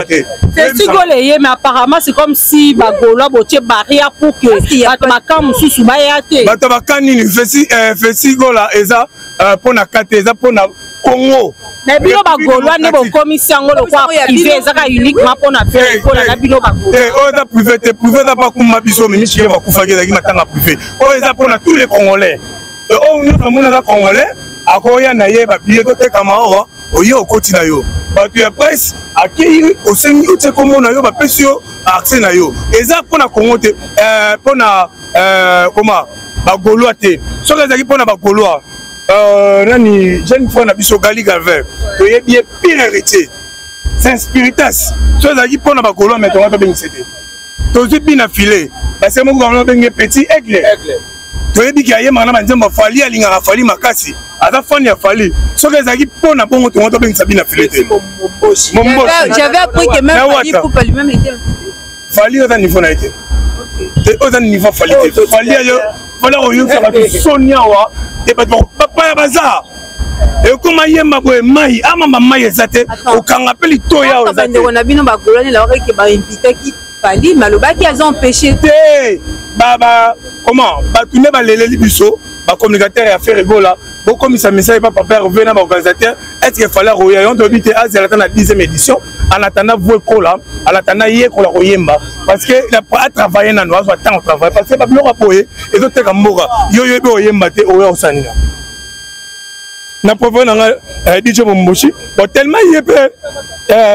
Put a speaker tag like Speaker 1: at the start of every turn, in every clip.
Speaker 1: Te.
Speaker 2: Festival eye, mais apparemment c'est comme si bagaulois botie barrière pour que bato baka mosusu baya te.
Speaker 1: Bato baka nini? Festigola eza mpona kate, eza mpona Congo.
Speaker 2: Mais bino bagaulois nde bokomisi yango lokwa privé, ezaka uniquement mpona Ferre Gola na bino bagaulois.
Speaker 1: Oyo eza privé te, privé eza bakuma biso mimishike bakufaki, ezalaki matanga privé. Oyo eza mpona tous les Congolais. Oyo nyonso amoni aza Congolais akoya na ye, babillet totekama awa, oye okoti na yo. Bato ya presse akei, osengi, otie kombo na yo, bapesi yo accès na yo. Eza mpona Congo te, mpona koma bagaulois te. Soki ezalaki mpona bagaulois, nani jeune frère na biso Gali Galvin, toyebi ye pire héritier, saint spiritas. Soki ezalaki mpona bagaulois, mais tonga tobengisa te. Tozwi bina filet base moko bango babenge petit aigle, toyebi ke ayembaka na banzembo Fally, alingaka Fally makasi, aza fan ya Fally. Soki ezalaki mpo na bongo, tongo tobengisa bina filet te.
Speaker 3: J'avais appris que même Fally Ipupa lui-même était
Speaker 1: Fally oza niveau na ye te, oza niveau Fally te. Fally ayo, Fally akoyokisa bato soni awa te, bato bapaya baza ekoma yemba boye, mai amamba mai eza te, okanga mpe litoyi awa eza te.
Speaker 3: Bandeko na bino bagolani lawakaki bainvitaki Fally, malobaki aza empêché.
Speaker 1: Te, ba comment bato nde baleleli biso bacommunicateur ya Ferre Gola, bokomisa message pa papa Hervé na baorganisateur. Est ce que Fally akoya? Yo toyebi te, azela ata na 10e édition. En attendant vo ekola, en attendant yekola koyemba, parce que atravaille nano, azwa ntango travaille, parce que babiloko ya boye ezoteka mboka. Yo yoyebi oyemba te, oya osanina na préféré na nga DJ Momboshi. Bon, tellement ye mpe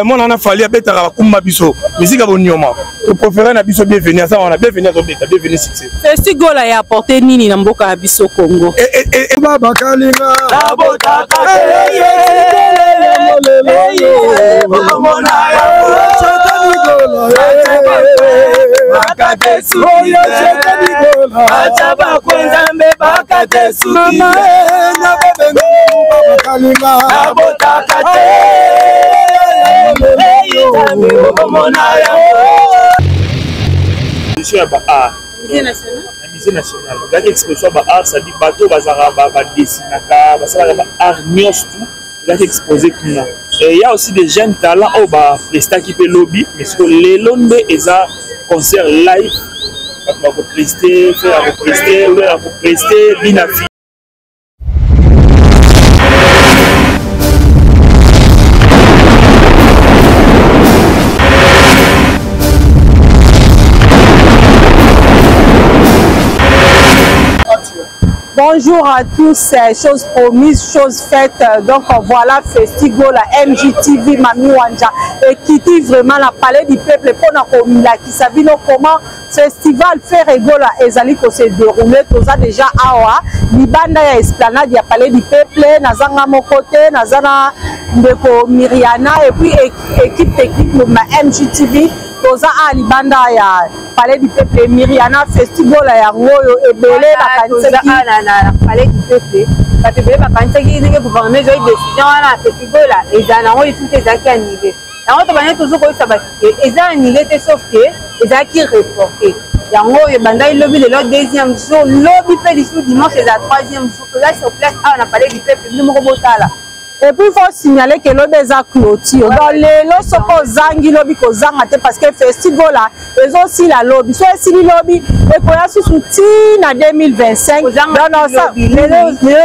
Speaker 1: mwana wana Fally abetaka, bakumba biso misika bonioma, topréféré na biso Bienvenu aza wana, Bienvenu azobeta, Bienvenu succès.
Speaker 2: Festigola ya apporte nini na mboka ya biso Congo?
Speaker 4: Babakalinga. Babakalinga.
Speaker 5: Exposition ya baart na musée national ezalaki exposition ya baart, c'est-à-dire bato bazalaka badessinaka, basalaka baart nyonso, tout ezalaki exposé kuna. Et il y a aussi des jeunes talents oyo baprestaki mpe lobi, mais siko lelo nde eza concert live, bato bakopreste, Ferre akopreste, oyo akopreste bina.
Speaker 2: Bonjour à tous, chose promise, chose faite. Donc voilà, Festigo, la MGTV, Mami Wanja, et Kitty, vraiment la palais du peuple, pour la bino comment festival Ferre Gola ezali ko se dérouler. Toza déjà awa, libanda ya esplanade ya palais du peuple, nazanga moko te, naza na ndeko Miriana et puis équipe technique ma MGTV. Toza a libanda ya palais du peuple. Miriana, festival yango oyo ebele bakanisaki
Speaker 3: na palais du peuple, bato ebele bakanisaki ndenge gouvernement ezwaki décision wana, festival ezala nango lisusu te, ezalaki annulé. Yango tobandi tozo koyebisa bato ke eza annulé te, sauf ke ezalaki reporté. Yango oyo ebandaki lobi, lelo deuxième jour, lobi mpe lisusu dimanche eza troisième jour. Toza sur place awa na palais du peuple, bino moko botala.
Speaker 2: Et puis il faut signaler que lobi eza clôture. Donc lelo soki ozangi lobi, kozanga te, parce que festival là ezosila lobi. So esili lobi, ekoya susu ti na 2025.
Speaker 3: Lelo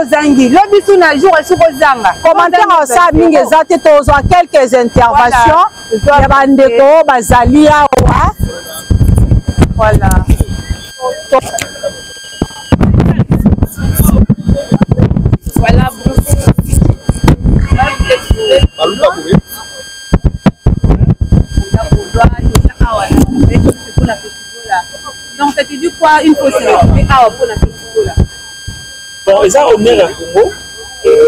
Speaker 3: ozangi lobi, su na jour esuki ozanga.
Speaker 2: Commentaire osala mingi eza te, tozwa quelques interventions ya bandeko oyo bazali awa.
Speaker 3: Voilà. Voilà, bonjour. Donc ça te dit quoi une fois se retrouver awa pour la festival?
Speaker 5: Bon, eza honneur ya Congo,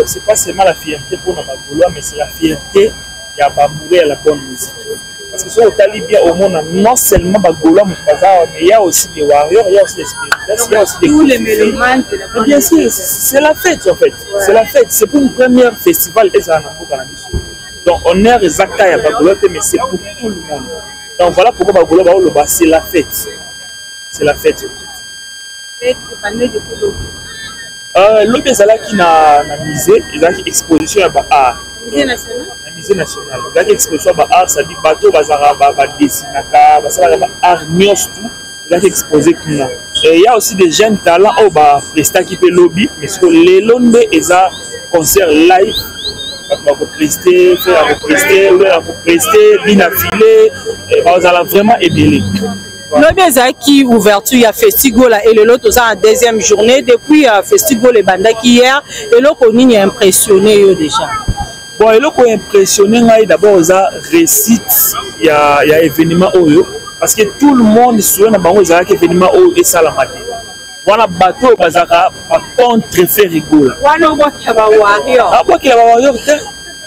Speaker 5: c'est pas seulement la fierté pour na bagaulois, mais c'est la fierté ya bamoureux ya la bonne musique. Parce que soki otali bien, omona non seulement bagaulois moto baza awa, mais il y a aussi des warriors, il y a aussi des spiritas, il y a aussi des
Speaker 3: tous les mélomanes de la
Speaker 5: bonne. Bien sûr, c'est la fête en fait. C'est la fête, c'est pour une première festival ezala na mboka na biso. Donc honneur eza ka ya bagaulois te, mais c'est pour tout le monde. Donc voilà pourquoi bagaulois baoloba c'est la fête, c'est la fête.
Speaker 3: Fête ebandaki depuis lobi.
Speaker 5: Lobi ezalaki na musée, ezalaki exposition ya baart na musée national. Ezalaki exposition ya baart, c'est-à-dire bato bazalaka badesinaka, basalaka baart nyonso tout ezalaki exposé kuna. Et il y a aussi des jeunes talents oyo baprestaki mpe lobi, mais siko lelo nde eza concert live. Bato bakopreste, Ferre akopreste, Wera akopreste, bina file bazala vraiment ebele.
Speaker 2: Lobi ezalaki ouverture ya Festigola, elelo toza na deuxième journée depuis Festigola ebandaki hier. Eloko nini impressionné yo déjà?
Speaker 5: Bon, eloko impressionné ngai d'abord eza réussite ya événement oyo, parce que tout le monde souhait na bango ezalaki événement oyo esalama te. Wana bato oyo bazalaka bacontre Ferre Gola.
Speaker 3: Wana obwakela bawarrior.
Speaker 5: Abwakela bawarrior te,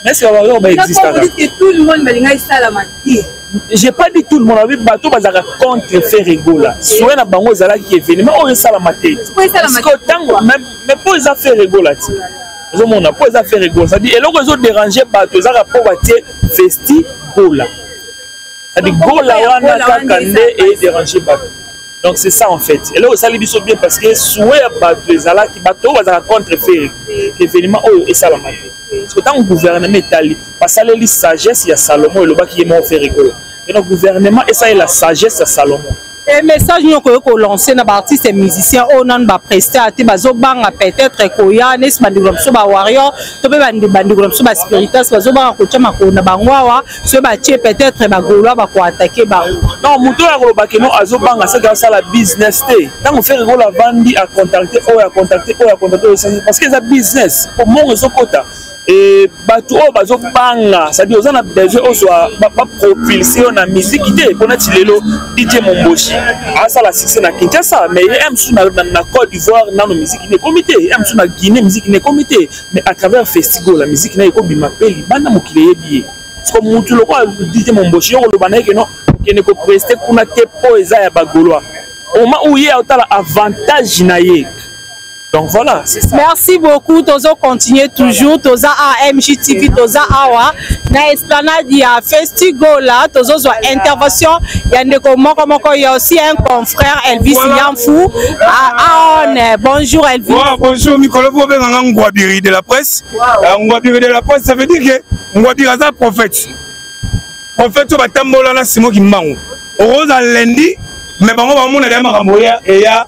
Speaker 5: mais bawarrior baexistaka.
Speaker 3: Tout le monde balinga esalama te.
Speaker 5: J'ai pas dit tout le monde. Abi bato bazalaka contre Ferre Gola, souhait na bango ezalaki événement oyo esalama te. Parce que ntango, mais mpo eza Ferre Gola ti ozomona, mpo eza Ferre Gola, c'est-à-dire eloko ezodérange bato ezaka mpo batie Festi Gola, c'est-à-dire Gola wana kaka nde edérange bato. Donc c'est ça en fait. Eloko esali biso bien, parce que souhait ya bato ezalaki, bato oyo bazalaka contre Ferre, événement oyo esalama te. Parce que ntango gouvernement etali, basaleli sagesse ya Salomon, elobaki ye moko Ferre Gola. Et donc gouvernement esalela sagesse ya Salomon.
Speaker 2: E message nini okoki kolancer na baartiste musicien oyo nanu bapreste te, bazobanga peut-être koya, nesi bandeko na biso bawarrior to mpe bandeko na biso baspiritas bazobanga kotya makolo na bango awa, soki batie peut-être bagaulois bakoattaquer bango?
Speaker 5: Non, moto oyo akoloba keno azobanga soki asala business te. Ntango Ferre Gola avandi, acontacte oyo, acontacte oyo, acontacte oyo, parce que eza business po mbongo ezokota. E bato oyo bazobanga, c'est-à-dire oza na besoin ozwa bapropulse yo na musique te. Mpo nati lelo DJ Momboshi asala succès na Kinshasa, mais ye mosusu na Côte d'Ivoire nano musique ne ekomi te, ye mosusu na Guinée musique ne ekomi te, mais à travers Festigola musique na ye ekobima mpe libanda, mokili eyebi ye. Parce que mutu lokola DJ Momboshi, yo koloba na ye keno okende kopreste kuna te mpo eza ya bagaulois, au moment où ye aotala avantage na ye. Donc voilà, c'est ça.
Speaker 2: Merci beaucoup. Tozo continuer toujours. Toza AMG TV, Toza Awa. Na esplanade, il y a Festigola. Tozo zo intervention. Il y a Ndeko Moko Moko. Il y a aussi un confrère, Elvis, voilà. Yanfou. Ah, ah, bonjour Elvis.
Speaker 1: Ouais, bonjour, Mikolo Bobe, Ngwabiri de la presse. Wow. Ngwabiri de la presse, ça veut dire que Ngwabiri est un prophète. Prophète, oyo batambola na Simon Kimbangu. Okoza lundi, mais bango bamona ya makambo eya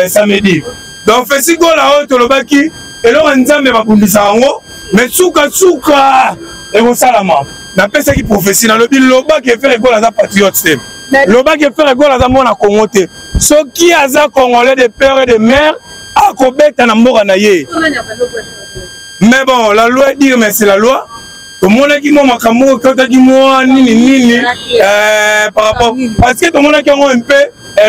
Speaker 1: samedi. Donc Festigola oyo tolobaki, eloko ya Nzambe babundisa yango, mais sukasuka ekosalama. Napesaki prophétie, nalobi lobaki Ferre Gola aza patriote te, lobaki Ferre Gola aza mwana Congo te. Soki aza Congolais de père et de mère, akobeta na mboka na ye. Mais bon, la loi est dure, mais c'est la loi. Tomonaki mwa makambo oyo ekotaki mwa nini nini par rapport, parce que tomonaki yango un peu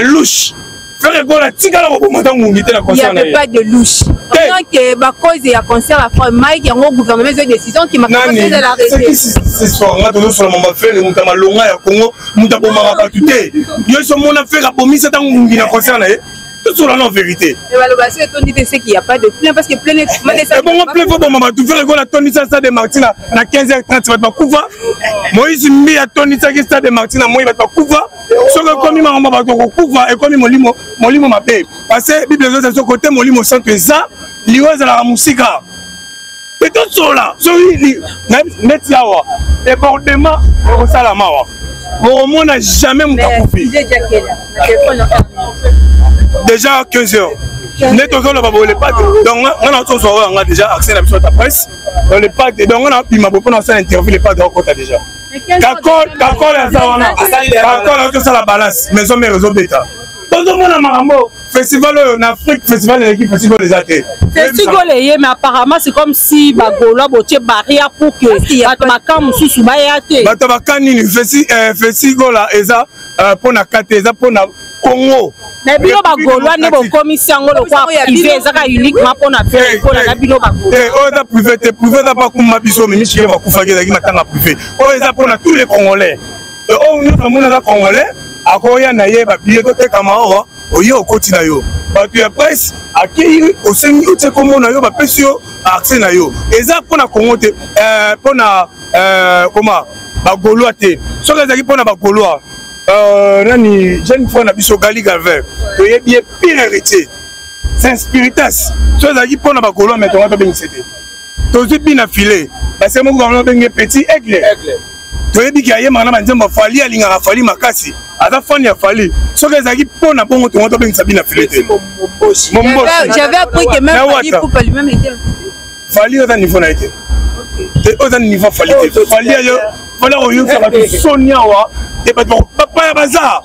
Speaker 1: louche. Ferre Gola tikala koboma ta ngungi te na concert na ye.
Speaker 3: Pas de louche. Tant que ba cause ya concert ya frère Mike, yango gouvernement ezwa décision qui makambo ezala
Speaker 1: arrêté. C'est soir nga tozosola mama Ferre, moto ya malonga ya Congo, moto abomaka bato te. Yo so mona Ferre abomisa ta ngungi na concert na ye? Tosola na vérité. Ebongo plein fo boma bato. Ferre Gola atondisa stade de Martyrs na 15h30, bato bakufa. Moïse Mbi atondisaki stade de Martyrs na moi, bato bakufa. Soki ekomi makambo bato kokufa, ekomi molimo, molimo mabe, parce que Bible ezozala soki kote molimo santo eza liwa ezalaka mosika. Pe tosola soki neti awa débordement ekosalama awa, okomona jamais moto akufi. Déjà 15 heures nde tozoloba boye, le padre. Donc nga na tozwa oyo yanga déjà accès na biso ta presse. Donc le padre, donc nga na bima boye mpona kosala interview, le padre akota déjà. Kakol, kakol aza wana, kakol azosala balance, maison mère ezobeta. Tozomona makambo festival oyo na Afrique, festival eleki festival eza te.
Speaker 2: Festival eye, mais apparemment c'est comme si bagaulois botie barrière pour que bato baka mosusu baya te.
Speaker 1: Bato baka nini? Festigola eza mpona kate, eza mpona Congo.
Speaker 2: Mais bino bagaulois nde bokomisi yango lokwa privé, ezaka uniquement mpona Ferre Gola na bino bagaulois.
Speaker 1: Oyo eza privé te, privé eza bakumba biso mimishike bakufaki, ezalaki matanga privé. Oyo eza mpona tous les Congolais. Oyo nyonso amoni aza Congolais akoya na ye, babillet totekama awa, oye okoti na yo. Bato ya presse akei, osengi, otie kombo na yo, bapesi yo accès na yo. Eza mpona Congo te, mpona koma bagaulois te. Soki ezalaki mpona bagaulois, nani jeune frère na biso Gali Galvin, toyebi ye pire héritier. Saint Spiritas so ezalaki mpo na bagaulois, mais tonga tobengisa te. Tozwi bina filet, base moko bango babenge Petit Aigle. Toyebi ke ayembaka na banzembo ya Fally, alingaka Fally makasi, aza fan ya Fally. Soki ezalaki mpo na bongo, tonga tobengisa bina filet te.
Speaker 3: J'avais appris que même Fally Ipupa lui-même était invité.
Speaker 1: Fally oza niveau na ye te, oza niveau Fally te. Fally ayo, Fally akoyokisa bato soni awa te. Bato bapaya baza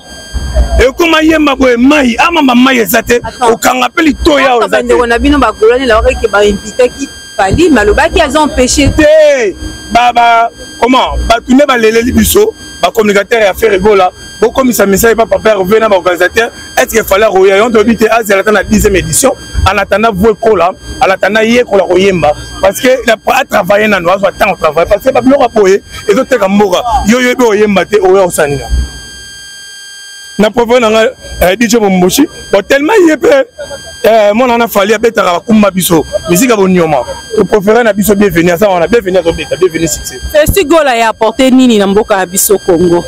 Speaker 1: ekoma yemba boye, mai amamba, mai eza te, okanga mpe litoyi awa eza te.
Speaker 3: Bandeko na bino bagolani lawakaki bainvitaki Fally, mais alobaki aza empêché.
Speaker 1: Te, ba comment, bato nde baleleli biso bacommunicateur ya Ferre Gola, bokomisa message pa papa Hervé na baorganisateur. Est ce que Fally akoya? Yo toyebi te, azela ata na 10e édition. En attendant vo ekola, en attendant yekola koyemba, parce que atravaille nano, azwa ntango travaille, parce que babiloko ya boye ezoteka mboka. Yo yoyebi oyemba te, oya osanina na préféré na nga DJ Momboshi. Bon, tellement ye mpe mwana wana Fally abetaka, bakumba biso misika ya bonioma, topréféré na biso Bienvenu. Aza wana, Bienvenu azobeta, Bienvenu succès.
Speaker 2: Festigola ya apporte nini na mboka ya biso Congo?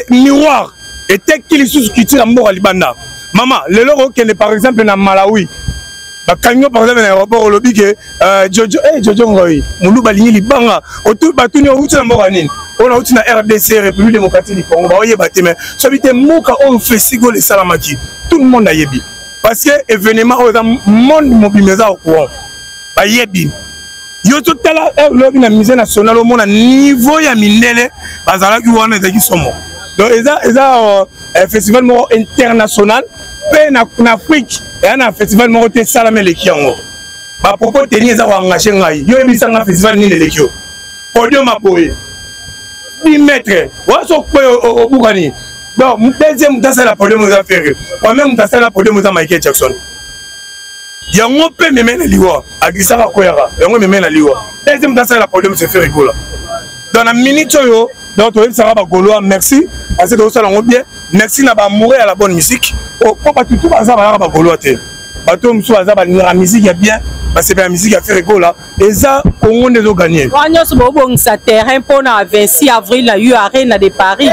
Speaker 1: Miroir eteki lisusu culture ya mboka libanda. Mama, lelo okende par exemple na Malawi, bakangi yo par exemple na aéroport, olobi ke Jojo, Jojo Ngoi Moluba alingi libanga, batuni outi na mboka nini? Oyo nauti na RDC, République démocratique du Congo. Baoyeba te, mais soki te mboka oyo Festigola esalamaki, tout le monde ayebi, parce que événement oyo eza monde mobimba eza au courant, bayebi. Yo totala lobi na Musée national, omona niveau ya mindele bazalaki wana, ezalaki somo. Donc eza festival moko international mpe na Afrique eya na festival moko te esalama eleki yango. Bapropos teni eza koengage ngai. Yo yebisanga festival nini eleki yo? Podium aboye 10 mètre wana, so kwe obukani. Donc deuxième moto asala podium eza Ferre, premier moto asala podium eza Michael Jackson. Yango mpe meme na liwa aglisaka, akweyaka, yango meme na liwa. Deuxième moto asala podium, c'est Ferre Gola. Donc na minute oyo, donc toyebisaka bagaulois merci, parce que tozosala yango bien. Merci na baamoureux ya la bonne musique, po bato tu baza bayaka bagaulois te, bato oyo mosusu baza balingaka musique ya bien, basepela musique ya Ferre Gola. Eza Congo nde ezoganye.
Speaker 2: Wana nyonso bobongisa terrain mpona 26 avril na U Arena de Paris.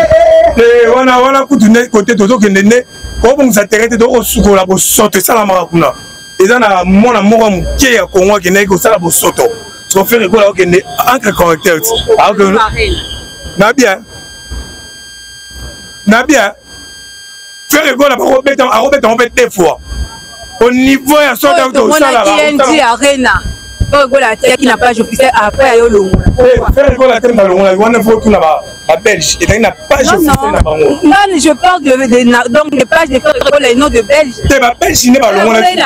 Speaker 1: Te, wana kutu nde kote tozokende nde kobongisa terrain te, tokosukola bosoto esalamaka kuna. Eza na mwana moko ya moke ya Congo akendaki kosala bosoto, so Ferre Gola akokende entre correcteur na bien, na bien. Ferre Gola bakobeta, akobeta ngo mpe deux fois au niveau ya soda.
Speaker 3: Tosalaka Arena, Ferre Gola atiaki na page officielle, après ayo longola.
Speaker 1: Ferre Gola te, balongola wana, faut tuna babelge, ezalaki na page officielle na bango.
Speaker 3: Non, je parle de donc de page de Ferre Gola et non de Belge.
Speaker 1: Te, babelge nde balongolaki,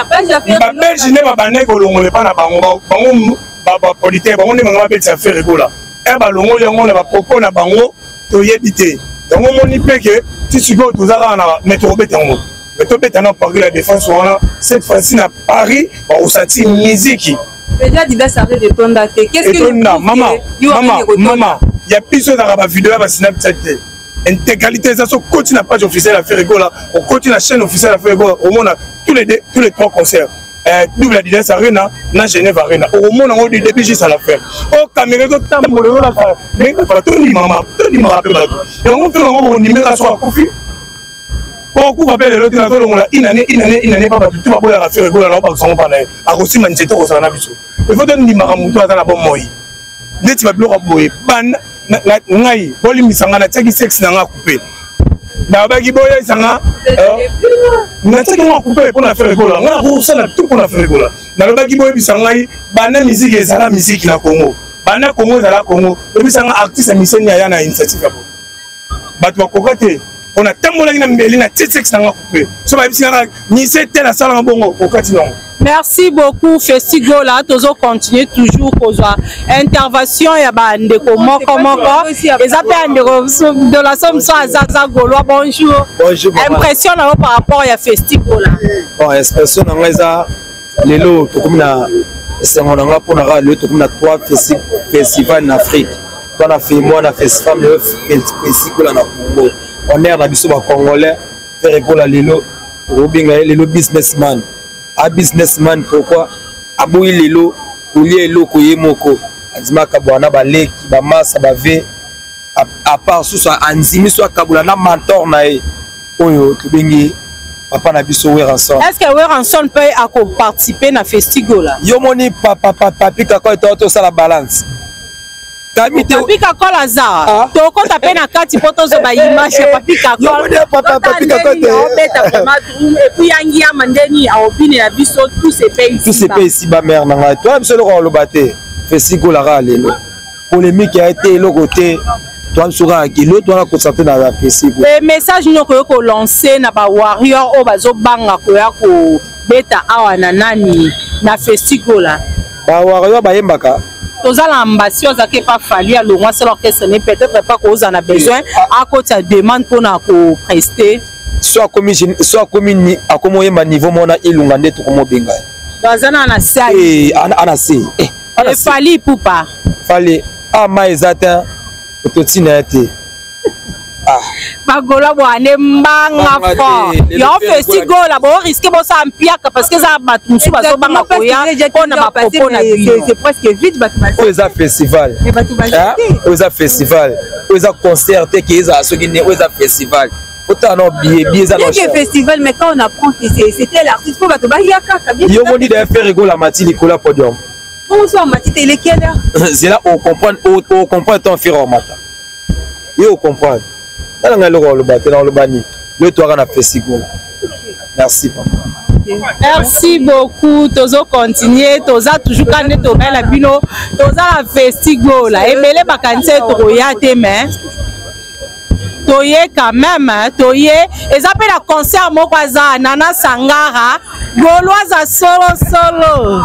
Speaker 1: babelge nde babandaki kolongola epa na bango. Bango bapolitike, bango nde bango babetisa Ferre Gola e balongoli yango na bapropos na bango, toyebi te. Yango omoni mpe ke ti sikoyo toza kaka na, mais tokobeta yango, mais tobeta na Paris La Défense wana. Cette fois-ci na Paris bakosati miziki.
Speaker 3: Déjà Adidas Arena etonda te.
Speaker 1: Qu'est-ce que etonda? Mama, mama, mama ya biso ezalaka bavideo ya baSnapchat te, intégralité eza. So okoti na page officielle ya Ferre Gola, okoti na chaîne officielle ya Ferre Gola, omona tous les deux, tous les trois concerts, double Adidas Arena na Genève Arena, okomona yango du début jusqu'à la fin. O caméra ezotambola, ezolaka ndenge tondimaka, tondimaka mpe bato yango mpe bango bakondimeka. So akufi, okufa mpe lelo te, nazolongola inane, inane, inane mpa bato tu baboyaka Ferre Gola na obakisa ngo mpa na ye, akosima nzete kozala na biso. Il faut tondimaka motu aza na bomoi neti babiloko ya boye. Bana ngai, bolimbisa ngai, natiaki sexe na ngai coupe, nabaki boyesanga, natiaki ngo coupe mpo na Ferre Gola. Ngai nakosala tout mpo na Ferre Gola. Nalobaki boyebisa ngai, banda miziki ezala miziki na Congo, banda Congo ezala Congo, oyebisa ngai artiste ya miseni aya na initiative ya boye. Bato bakoka te mpo natambolaki na mbeli na tie sexe nanga coupe. So bayebisi nanga mise te, nasalanga bongo okati nango.
Speaker 2: Merci beaucoup Festigola. Tozo continuer toujours kozwa intervention ya bandeko moko moko. Eza mpe ya ndeko de la somme so aza gaulois. Bonjour.
Speaker 4: Bonjour.
Speaker 2: Impression na yo par rapport ya Festigola?
Speaker 4: Bon, expression na ngai eza lelo tokomi na esengo na ngai mpona kaka lelo tokomi na trois festival na Afrique, to na Femua, na Festfam, lelo Festigola na Congo. Honneur na biso bacongolais. Ferre Gola lelo okobenga ye lelo businessman, a businessman. Pourquoi aboyi lelo kolia eloko ye moko? Andimaka bwana baleki, bamasa, bave à part susu, andimi so akabola na mentor na ye oyo tobengi. Papa na biso Werrason.
Speaker 2: Est-ce que Werrason mpe akoparticipe na Festigola?
Speaker 4: Yo moni papa Papi Kakol to tosala balance.
Speaker 2: Kami te. Papi Kakol aza. Ah. Tokota mpe na kati mpo tozwa ba image ya Papi Kakol.
Speaker 4: Yo moni papa Papi Kakol te.
Speaker 2: Obeta vraiment drum et puis yangi ya mandeni aobinela biso tous ces pays.
Speaker 4: Tous ces pays ici ba mère na ngai. Toi biso eloko oloba te. Festigola kaka lelo. Polémique ya te eloko te. Toi biso kaka kilo toi na concentré na la festival.
Speaker 2: Et message noko yoko lancer na ba warrior oyo bazobanga koya kobeta awa na nani na Festigola.
Speaker 4: Ba warrior bayembaka
Speaker 2: toza na ambassi azalaki epa Fally, alongwa asala orchestre ne peut-être pas kozala na besoin akotisa demande mpona koprester.
Speaker 4: So akomi, so akomi, akomi oyemba niveau mona Ilunga nde tokomobenga ye.
Speaker 2: Baza na na se.
Speaker 4: Eh, ana se. Eh,
Speaker 2: ana se. Fally Ipupa.
Speaker 4: Fally ama eza te ototina ye te.
Speaker 2: Ah. Bagola bwane mbanga fort yo Festigola boriske bosala mpiaka parce que eza bato mosusu bazobanga koya mpona bapropos na bino.
Speaker 3: C'est presque vide, bato.
Speaker 4: Oyo eza festival, oyo eza festival, oyo eza concert te ke ezala soki nde oyo eza festival, otala na billet, billet eza
Speaker 3: na festival. Mais quand on apprend que c'était l'artiste, faut bato baya kaka.
Speaker 4: Yo moni d'ailleurs Ferre Gola mati likolo ya podium.
Speaker 3: Bonsoir mati te, il est quelle heure?
Speaker 4: Zela, ocomprendre, ocomprendre ton Ferre omata ye, ocomprendre. Tala ngai eloko oloba te, na oloba nini? Yo twaka na festival. Merci papa.
Speaker 2: Merci beaucoup. Tozo continuer, toza toujours ka nde tobai na bino, toza na Festigola. Ebele bakanisi tokoya te, mais toye quand même, toye. Eza mpe na concert moko aza Nana Sangara Gauloise aza solo solo.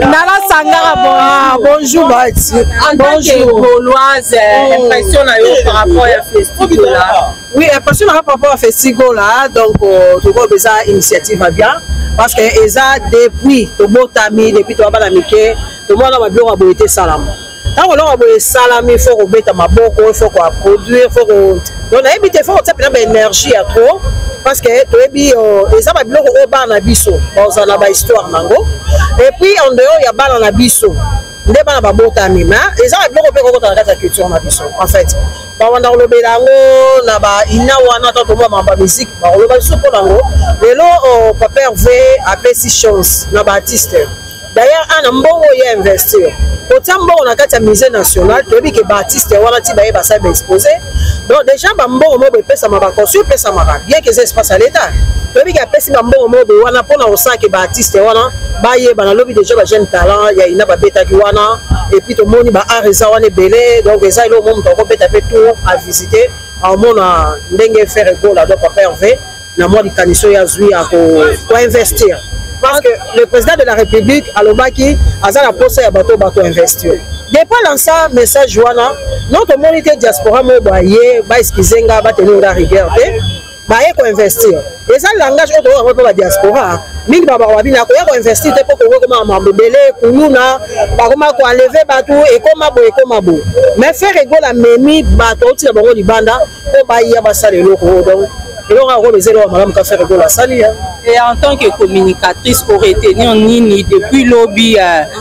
Speaker 2: Nana Sangara, bon, ah,
Speaker 6: bonjour Bati.
Speaker 2: En tant que Gauloise, impression na yo par rapport ya Festigola?
Speaker 6: Oui, impression na par rapport à Festigola, donc tokoyo eza initiative ya bien parce que eza depuis tobotami, depuis toba bana mike, tomona babiloko ya boye te esalama. Ntango eloko ya boye esalami, faut kobeta maboko, faut koapproduire, faut ko, donc nayebi te, faut kotia mpena baénergie ya trop parce que toyebi eza babiloko oyo bana na biso bazala na bahistoire nango. Et puis en dehors ya bana na biso nde bana babotami, mais eza babiloko mpe kokota na kati ya culture na biso. En fait, bawanda kolobela yango na baina wana, ata tomona makambo ya musique, bakoloba lisusu mpo nango. Lelo papa Hervé apesi chance na baartiste. D'ailleurs, ana mbongo ye investir, kotia mbongo na kati ya musée national, toyebi ke baartiste wana ti baye basali baexpose. Donc déjà bambongo moko epesama, baconçu epesamaka, bien ke eza espace ya l'État, toyebi ke apesi bambongo moko boye wana mpona kosala ke baartiste wana bayeba. Nalobi déjà bajeune talent ya ina babetaki wana, et puis tomoni baart eza wana ebele. Donc eza eloko mo moto akobeta mpe tour avisite, aomona ndenge Ferre Gola, donc papa Hervé na mwa likanisi oyo azwi ya koinvestir, parce que le président de la République alobaki aza na posa ya bato bato investir. Depuis lança message wana, non, tomoni te diaspora moko baye baexcuse nga, bateni nga rigueur te, baye koinvestir. Eza langage oyo toyoka mpe badiaspora mingi babaka babina koya koinvestir te mpo Kongo ekoma mambo ebele, kuluna bakoma koenlever bato, ekoma boye, ekoma boye. Mais Ferre Gola amemi bato auti na bango libanda mpo baya basala eloko oyo. Donc eloko yango eza eloko malamu ka Ferre Gola asali.
Speaker 2: Et en tant que communicatrice, oretenir nini depuis lobi,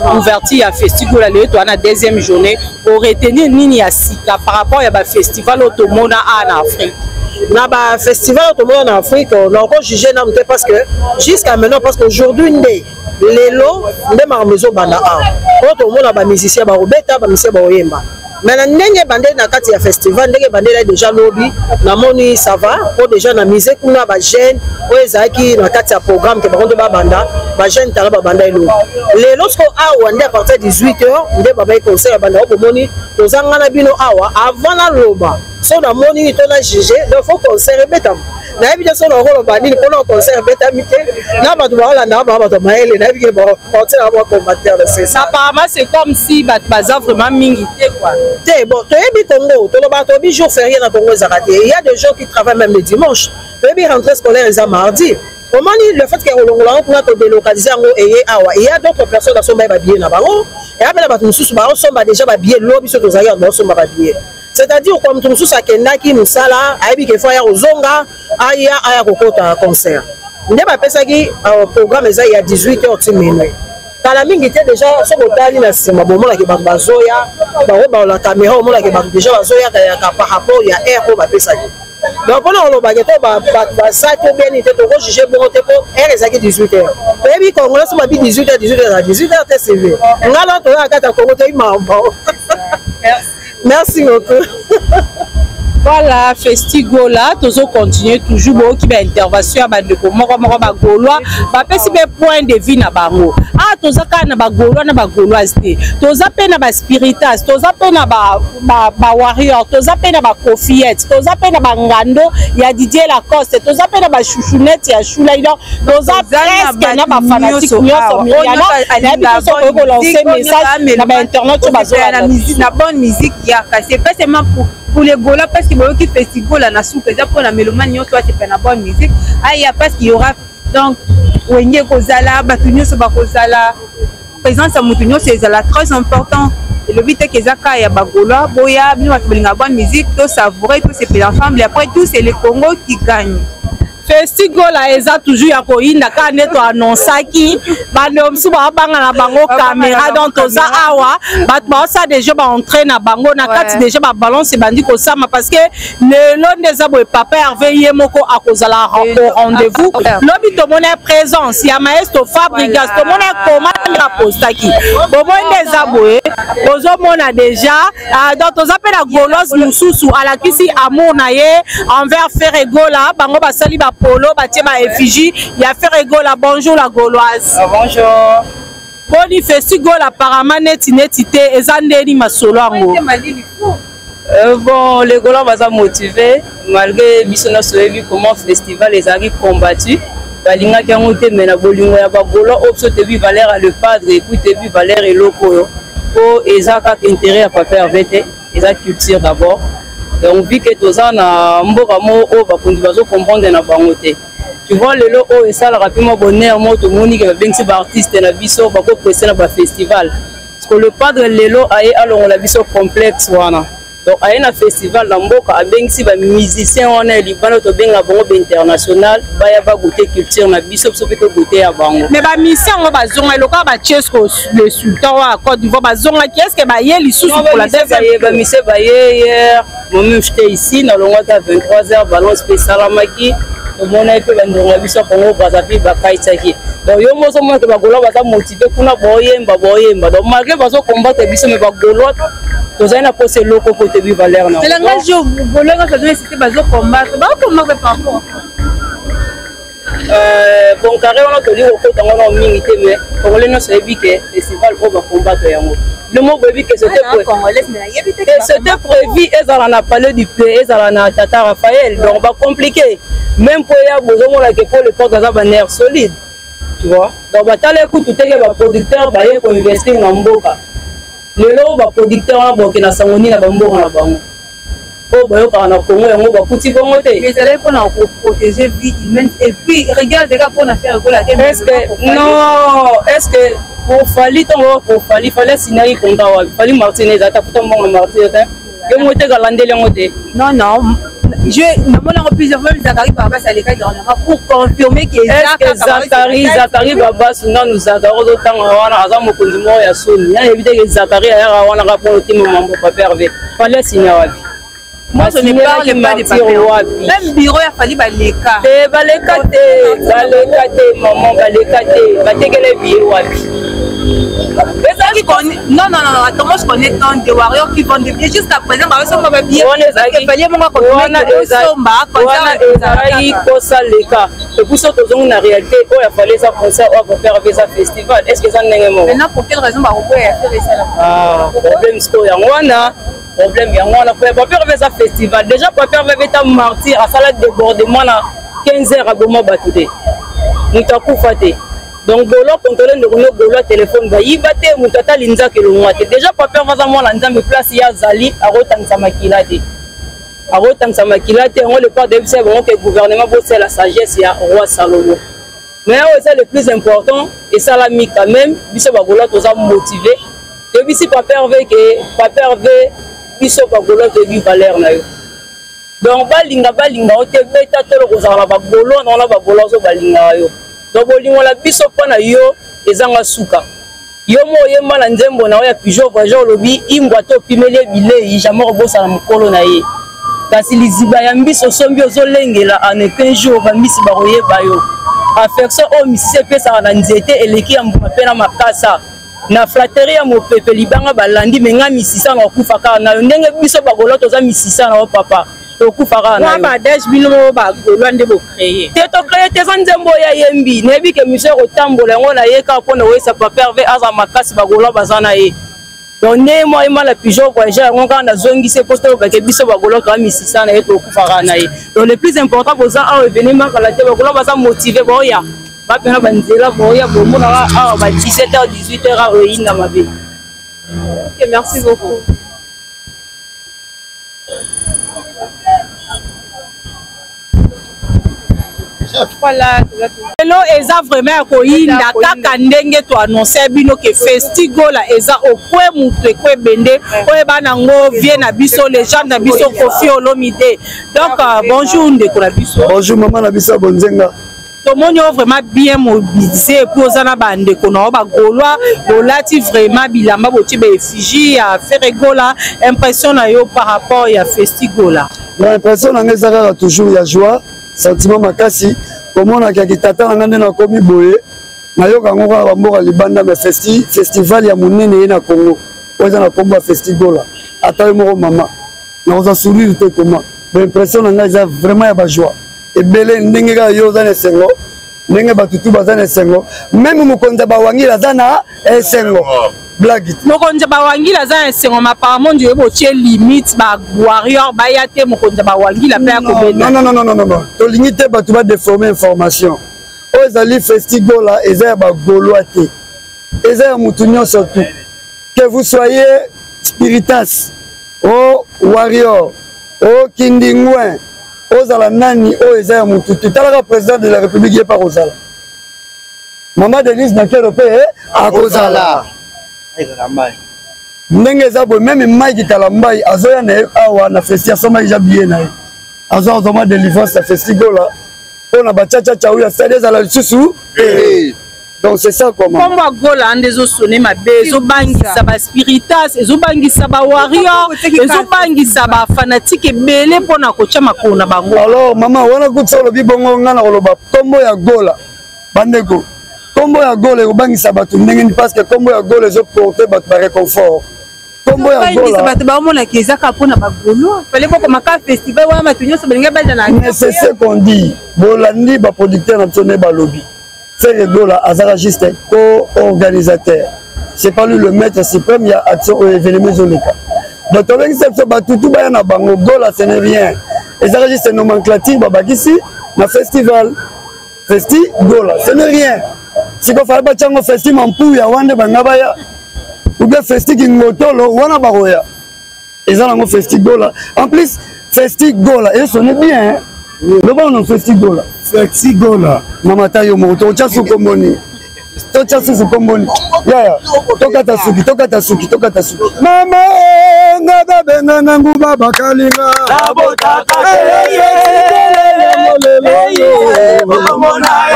Speaker 2: ouverture ya Festigola, lelo toza na deuxième journée, oretenir nini ya sika par rapport ya bafestival oyo tomona awa na Afrique?
Speaker 6: Na bafestival oyo tomona na Afrique, nako juge nanu te parce que jusqu'à maintenant, parce que aujourd'hui nde lelo nde makambo ezobanda awa oyo tomona bamusicien bakobeta, bamusicien bakoyemba. Mais na ndenge ebandeli na kati ya festival, ndenge ebandeli déjà lobi, namoni ça va, po déjà na musée kuna bajeune oyo ezalaki na kati ya programme ke bango nde babanda, bajeune tala babanda elobi. Lelo siko awa nde à partir ya 18 heures nde babai concert babanda. Oyo bomoni tozanga na bino awa, avant naloba so namoni to na juge, donc faut concert ebetama. Nayebi te so nakoloba nini mpona concert ebetami te na bato baolandaka bango, bato ya mayele, nayebi ke baotiaka mwa commentaire, c'est ça.
Speaker 2: Apparemment, c'est comme si bato baza vraiment mingi te quoi.
Speaker 6: Te, bon, toyebi Congo, tolobaka, toyebi jour férié na Congo ezalaka te. Il y a des gens qui travaillent même le dimanche. Toyebi rentrée scolaire eza mardi. Omoni le fait ke kolongola yango kuna, kodélocaliser yango eye awa, il y a d'autres personnes basomba ye babillet na bango, eya mpe na bato mosusu baosomba déjà babillet lobi. So tozalaki bato baosomba babillet, c'est-à-dire kwa moto mosusu akendaki mosala, ayebi ke fo aya kozonga, aya kokota concert. Nde bapesaki programme eza ya 18 heures ti minuit. Kala mingi te déjà, soki otali na nsima, bomonake bato bazoya, bango baola caméra, omonake bato déjà bazoyakayaka par rapport ya aire oyo bapesaki. Donc mpona kolobake to bato baza to bieni te, tokojuge bongo te, mpo heure ezalaki 18 heures. Toyebi Congolais, so babi 18 heures, 18 heures, 18 heures te. Cv nga na toyaka kati ya Congo, toyebi makambo. Merci beaucoup.
Speaker 2: Voilà, Festigola tozo continuer toujours. Boyoki baintervention ya bandeko moko moko, bagaulois bapesi mpe point de vue na bango. Ah, toza kaka na bagaulois na bagauloise te, toza mpe na baspiritas, toza mpe na bawarrior, toza mpe na bakofiete, toza mpe na bangando ya Didier Lacoste, toza mpe na bachouchounette ya Shulai. Donc toza presque na bafanatique nyonso. Miriana, nayebi te soki okoki kolancer message na bainternet oyo bazolanda.
Speaker 3: Na bonne musique yaka, c'est pas seulement pour les Gaulois, parce que boyoki Festigola na suka eza mpona mélomane nyonso asepa na bonne musique aya, parce qu'il y aura donc Wenge kozala, bato nyonso bakozala, présence ya moto nyonso ezala très important. Elobi te ke eza kaka ya bagaulois. Boya bino bato balingaka bonne musique, tosavoure, tosepela ensemble. Après tout, c'est le Congo qui gagne.
Speaker 2: Festigola eza toujours ya koyinda kaka nde toannonsaki. Bandeko mosusu baobanga na bango caméra. Donc toza awa, bato baosala déjà baentrée na bango na kati, déjà babalance ebandi kosama, parce que lelo nde eza boye, papa Herve ye moko akozala au rendez-vous. Lobi tomoni présence ya maestro Fabrigas, tomoni koma nde apostaki. Bomoi nde eza boye, ozomona déjà. Donc toza mpe na gauloise mosusu alakisi amour na ye envers Ferre Gola. Bango basali bapolo, batie baeffigie ya Ferre Gola. Bonjour la gauloise.
Speaker 7: Ah, bonjour.
Speaker 2: Boni Festigola? Apparemment neti neti te, eza ndeni masolo yango?
Speaker 7: Bon, les Gaulois baza motivé malgré biso nyonso oyebi comment festival ezalaki combattu. Balingaki yango te, mais na bolingo ya bagaulois oyo biso toyebi valeur ya le padre, et puis toyebi valeur eloko oyo, po eza kaka intérêt ya papa Herve te, eza culture d'abord. Donc vu que toza na mboka moko oyo bakonzi bazocomprendre na bango te, tu vois, lelo oyo esalaka mpe mwa bonheur moko, tomoni ke babengisi baartiste na biso bakoprese na bafestival, parce que le padre lelo aye alongola biso complexe wana. Donc aye na festival na mboka, abengisi bamusicien wana ya libanda, tobenga bango bainternational, baya bagoûter culture na biso, biso mpe togoûter ya bango.
Speaker 2: Mais bamusicien yango bazonga lokola bachesco le sultan wa Côte d'Ivoire, bazongaki, est ce que baye lisusu pour la deuxième?
Speaker 7: Bamusicien baye hier. Moi-même, j'étais ici, nalongwaki à 23 heures, balance mpe esalamaki, tomonaki mpe bandeko na biso ya Congo Brazzaville bakaisaki. Donc yo mozo mona ke bagaulois baza motivé kuna, boyemba boyemba. Donc malgré bazocombattre biso, mais bagaulois tozali na posa eloko po toyebi valeur na
Speaker 3: langage. Gaulois nyonso azoesite bazocombattre, baocombattre par rapport
Speaker 7: Bon, carré wana tolingi kokota ngo nao mingi te, mais congolais nyonso ayebi ke festival oyo bacombattre yango. Bino boyebi ke c'était prévu ezala na Palais du Peuple, ezala na Tata Raphaël. Donc bacompliqué même mpo ya bozomona ke po le porte aza banerf solide, tu vois. Donc batala ekutu teke baproducteur baye koinvestir na mboka. Lelo baproducteur wana boke na sango nini na bamboka na bango oyo bayokaka na Congo yango bakuti bongo te?
Speaker 3: Ezalaki mpona koprotéger vie humaine et puis regarde kaka mpona faire ekola te.
Speaker 7: Est ce que non, est ce que pour Fally, ntongo pour Fally, Fally asignaki contrat wapi? Fally Martinez atafuta mbongo Martin te, yo mo te kalandeli yango te.
Speaker 3: Non, je namoni yango plusieurs fois, Zakari Babas alekaki dernièrement pour confirmer que
Speaker 7: Zakari, Zakari Babas nanu, Zakari ozotanga wana aza mokonzi moko ya soni. Nayebi te ke Zakari ayaka wana kaka mpona otima mambo. Papa Herve, Fally asinya wapi?
Speaker 3: Moi, je ne parle pas de papier. Même bureau ya Fally baleka.
Speaker 7: Te, baleka te, baleka te, maman, baleka te. Batekele billet wapi?
Speaker 3: Ezalaki, non, non, non, attends, moi je connais tant de warriors qui vendent des billets jusqu'à présent, basomba ba billets. Fally moko
Speaker 7: akosomba. Wana ezalaki kosaleka. Et puis so tozongi na réalité oyo afali, eza concert, oyo papa Herve eza festival. Est ce que eza ndenge moko?
Speaker 3: Maintenant, pour quelle raison bakoboya ya faire esala?
Speaker 7: Problème sikoyo yango wana, problème yango wana. Po papa Herve eza festival déjà. Papa Herve abeta martyr, asala débordement na 15 heures, aboma bato te, moto akufa te. Donc gaulois contrôle ndeko no gaulois, telefone bayiba te, moto ata linzaka elongwa te. Déjà papa Herve aza mwana Nzambe, place ye azali akotangisa makila te, akotangisa makila te. Yango le padre yebisa bango ke gouvernement bosala sagesse ya roi Salomo. Mais oyo eza le plus important, esalami quand même. Biso bagaulois toza motivé, toyebisi papa Herve ke papa Herve, biso bagaulois toyebi valeur na yo. Donc balinga balinga yo te, beta tolo kozala na bagaulois na wana, bagaulois ozo balingaka yo. Donc bolingo na biso mpo na yo ezanga suka. Yo mo oyemba na nzembo na yo ya Pigeon Voyageur, olobi imbwa to opimeli ye bilei, jamais okobosana mokolo na ye. Kasi liziba ya mbisi osombi ozolengela, en un jour bambisi bakoyeba yo. Affection oyo misisa epesaka na nzete eleki ya mbuma mpe na makasa. Na flatterie ya mopepe libanga balandi, me nga misisa na okufa kaka na yo. Ndenge biso bagolo toza misisa na yo papa, tokufa kaka na yo.
Speaker 2: Ba adage bino moko ba gaulois nde bo créer.
Speaker 7: Te to créer te, eza nzembo oyo ayembi. Nayebi ke mission ekotambola yango na ye kaka mpona koyesa papa Hervé aza makasi, ba gaulois baza na ye. Donc nde mwa yemba na pigeon voyageur yango kaka nazongisi ye mpo tolobake biso ba gaulois toza misisa na ye, tokufa kaka na ye. Donc le plus important boza awa evenement kala te, ba gaulois baza motive, baoya bapena banzela, baoya bomonaka awa ba 17h 18h awa eyinda mabe.
Speaker 3: Ok, merci beaucoup.
Speaker 2: Lelo eza vraiment ya koyinda kaka ndenge to annonce bino ke Festigola eza okwe mutu ekwe bende oyo bana ngo vie na biso legende na biso Koffi Olomide. Donc bonjour ndeko na biso.
Speaker 8: Bonjour maman na biso bonzenga.
Speaker 2: Tomoni yo vraiment bien mobilisé et puis oza na ba ndeko na yo ba Gaulois bolati vraiment bilamba botie ba effigie ya Ferre Gola. Impression na yo par rapport ya Festigola?
Speaker 8: Na impression na ngai eza kaka toujours ya joie, sentiment makasi komonaka ki tata na ngai nde nakomi boye, nayoka yango kaka bamboka libanda, mais festival ya monene ye na Congo oyo eza na kombo ya Festigola, ata yo moko mama nakozwa sourire te koma. Ba impression na ngai eza vraiment ya ba joie ebele, ndenge kaka yo oza na esengo, ndenge bato tu baza na esengo, meme mokonzi ya bawangila aza na esengo. Blague te.
Speaker 2: Mokonzi ya bawangila aza na esengo, ma apparemment ndio botie limite ba warrior baya te, mokonzi ya bawangila pe akobeta.
Speaker 8: Non, non, non, non, non, non. Tolingi te bato ba déformer information. Oyo ezali Festigola eza ya ba Gaulois te. Eza ya mutu nyonso tu. Que vous soyez spiritas, o warrior, o kindingouin, ozala nani, oyo eza ya mutu te. Talaka président de la République ye pa kozala. Mama Denise Nakero pe akozala. Ndenge eza boye, meme Mike Kalambay azoya na ye awa na festi, asomaki ja billet na ye. Azo azwa mwa délivrance na Festigola mpo na bachachacha oyo asali ezala lisusu. Donc c'est ça quoi.
Speaker 2: Kombo ya Gola nde ezosone mabe, ezobangisa ba spiritas, ezobangisa ba warrior, ezobangisa ba fanatique ebele mpona kotya makolo na bango.
Speaker 8: Alors mama wana kutu olobi bongo, nga na koloba kombo ya Gola bandeko, kombo ya Gola ekobangisa bato ndenge nini? Parce que kombo ya Gola ezoporte bato ba réconfort. Kombo ya Gola
Speaker 3: bato baomonaka eza kaka mpona ba Gaulois, fallait bokoma kaka festival wana bato nyonso balingi baza na.
Speaker 8: Mais c'est ce qu'on dit, bolandi ba producteur na biso nde balobi Ferre Gola azaka juste co-organisateur, c'est pas lui le maître suprême ya action oyo événement ezoleka. Donc tobengisa biso batutu baya na bango, Gola ce n'est rien, ezaka juste nomenclature babakisi na festival Festi Gola, ce n'est rien. Siko fallait batyango Festi Mampuya wana banga baya, ou bien Festi Kingotolo wana bakoya, eza nango Festi Gola. En plus Festi Gola esonne bien, loba na Festi Gola.
Speaker 1: Festi Gola
Speaker 8: mama ta yo moko totya suki komboni, totya susu komboni yaya, tokata suki, tokata suki, tokata suki.
Speaker 1: Mama nga babenga na nguba bakalinga mama nga babenga na nguba bakalinga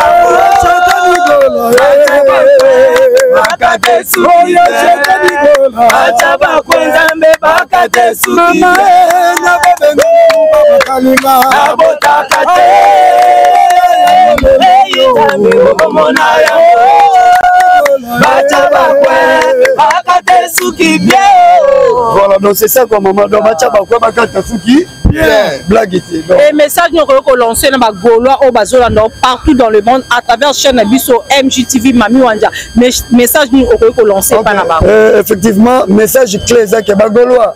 Speaker 8: Voilà, donc c'est ça quoi maman, donc bacha bakwe bakata suki bien, blague te.
Speaker 2: Et message noko yoko lancer na ba Gaulois oyo bazolanda partout dans le monde à travers chaîne na biso MGTV Mami Wanja, message nini okoki kolancer pa na bango?
Speaker 8: Effectivement, message clé eza ke ba Gaulois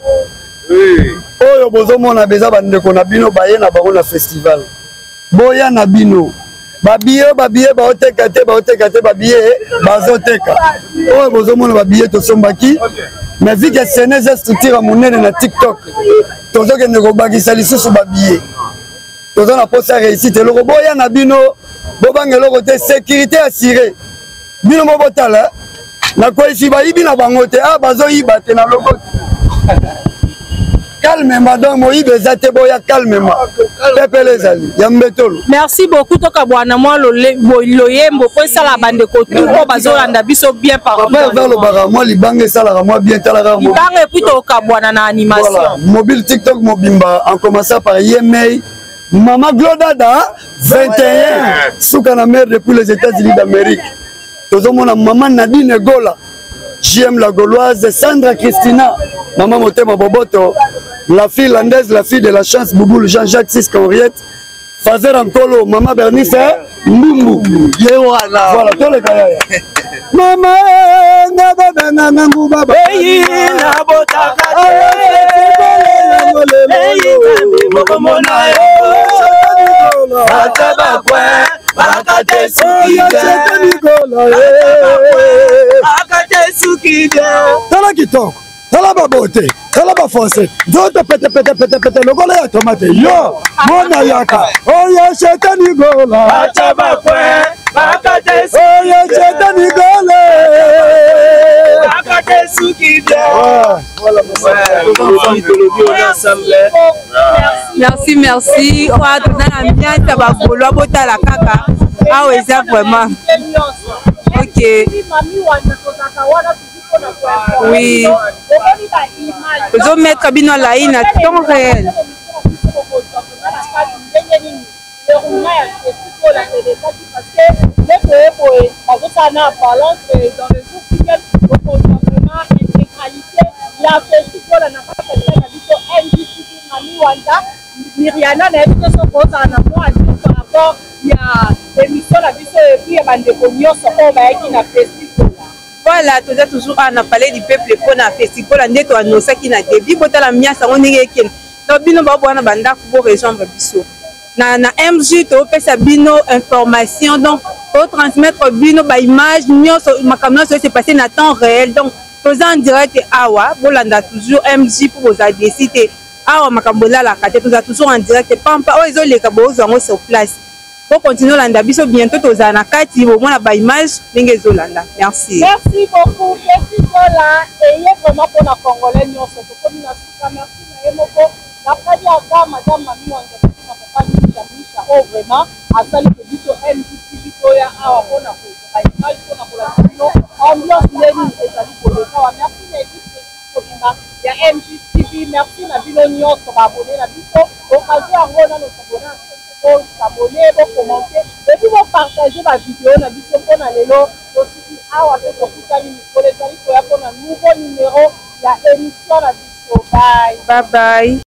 Speaker 8: oyo bozomona beza bandeko na bino baye na bango na festival, boya na bino babiye, babiye baoteka te, baoteka te, babiye bazoteka. Oyo bozomona babiye tosombaki, mais vu que sene eza structure ya monene na TikTok, tozokende kobakisa lisusu babiye. Toza na posa réussite eloko, boya na bino, bobanga eloko te, sécurité assurée. Bino mo botala nakweyisi bayibi na bango te, ah bazoyiba te na loko. Calmement, donc moyibi eza te, boya calmement. Pepele ezali ya mbetolo.
Speaker 2: Merci beaucoup, tokabwana mwa loyembo mpo esala bandeko tu oyo bazolanda biso bien.
Speaker 8: Papa Herve alobaka mwa libanga esalaka mwa bien, talaka
Speaker 2: libanga et puis tokabwana na animation.
Speaker 8: Voilà. Mobile TikTok mobimba, en commençant par Yemei, Mama Glodada 21 suka na mer depuis les États-Unis d'Amérique. Tozomona Mama Nadine Gola, JM la Gauloise, Sandra Christina, Mama Motema Boboto, la fille landaise, la fille de la chance, Bouboul Jean-Jacques Siska Henriette, Fazer Ankolo, Mama Bernice Mbumbu.
Speaker 4: Ye wana.
Speaker 8: Voilà, toleka yaya. Mama nga babenganga nguba
Speaker 4: eyi nabotaka te eyi nzambe mokomona yo ata bakwe bakate suki bakate suki bien.
Speaker 8: Tala kitoko, tala babote, tala bafonse, nzoto petepetepetepete lokola ya tomate. Yo mona yaka oyo shetani gola
Speaker 4: ata bakwe bakate
Speaker 8: oyo shetani gola
Speaker 4: bakate suki bien.
Speaker 3: Merci, merci. Oyo toza na ambiance ya bagaulois, botala kaka awa, eza vraiment ok. Oui, tozomettre bino lai na temps réel.
Speaker 2: Déroulement ya festival elekaki, parce que nde toye boye bazosala na balance dans le jour qui vient, okozwa vraiment intégralité ya festival na kati ya na biso MGTV. Mami Wanda Miriana, nayebi te soki ozala na mwa jour par rapport ya émission na biso et puis ya bandeko nyonso oyo bayaki na festival.
Speaker 3: Voilà, toza toujours awa na Palais du Peuple mpona festival nde toannosaki na début. Botala miasa yango ndenge ekende. Donc bino baobwana bandako, bo rejoindre biso na MG, topesa bino information, donc totransmettre bino baimage nyonso, makambo nyonso ese passe na temps réel. Donc toza en direct awa, bolanda toujours MG mpo bozala déçus te. Awa makambo elalaka te, toza toujours en direct pampa oyo ezoleka, bozwa yango sur place. Bokontinue olanda biso, bientôt tozala na kati, bomona baimage ndenge ezolanda. Merci.
Speaker 2: Merci beaucoup. Festival eye vraiment mpona Congolais nyonso. Tokomi na suka. Merci na ye moko la première dame, madame Mami Wanja, na papa Misha Misha oyo vraiment asali ke biso MGTV toya awa mpona kozwa baimage, mpona kolakisa bino ambiance nde nini ezali koleka awa. Merci na équipe technique mobimba ya MGTV. Merci na bino nyonso baabonné na biso. Occasion yango nano s'abonner na biso, bos'abonner, bocommenter et puis bopartager bavideo na biso. Mpona lelo tosuki awa mpe tokutani mikolo ezali koya mpona nouveau numéro ya émission na biso. Bye.
Speaker 3: Bye bye.